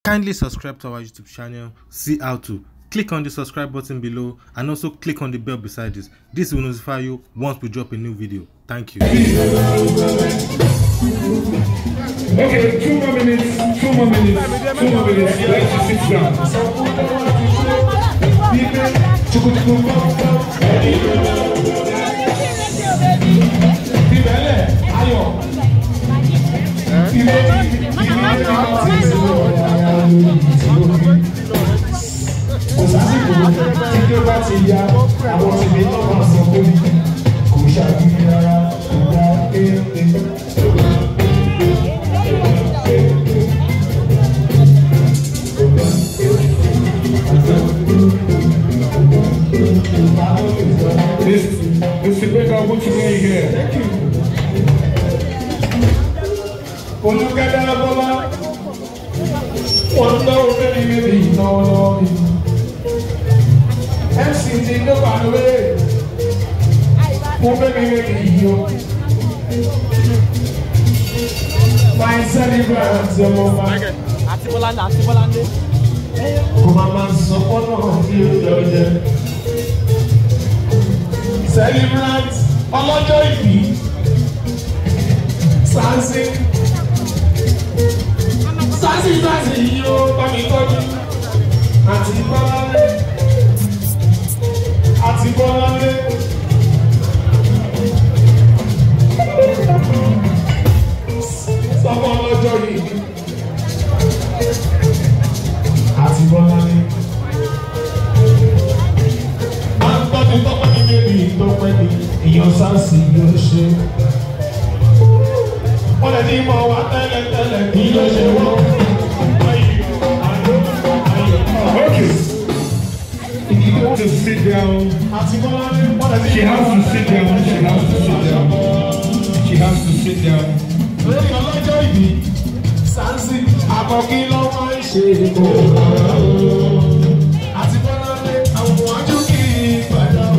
Kindly subscribe to our YouTube channel, see how to. Click on the subscribe button below and also click on the bell beside this. This will notify you once we drop a new video. Thank you. Okay, 2 more minutes, 2 more minutes, 2 more minutes. Let's just sit down. Mr. Baker, what you doing here? Thank you. My celebrant, celebrant, ọlọ́jọ́ ìbí, Sansi, Sansi Sansi yìí ó bá mi tọ́jú, àti Bọ́láńlé, àti Bọ́láńlé. Sọ́kọ́ ọlọ́jọ́ ìbí, àti Bọ́láńlé. Èèyàn Sansi yóò ṣe. Wọ́n lè ní mọ̀ wá tẹ́lẹ̀tẹ́lẹ̀ kí ló ṣe wọ́n. Okay. To sit down. She has to sit down. She has to sit down. She has to sit down. Lórí ọlọ́jọ́ ìbí, Sansi àkọ́kí ló máa ń ṣe kò. Àti Bọ́láńlé àwọn ojú kì í padà o.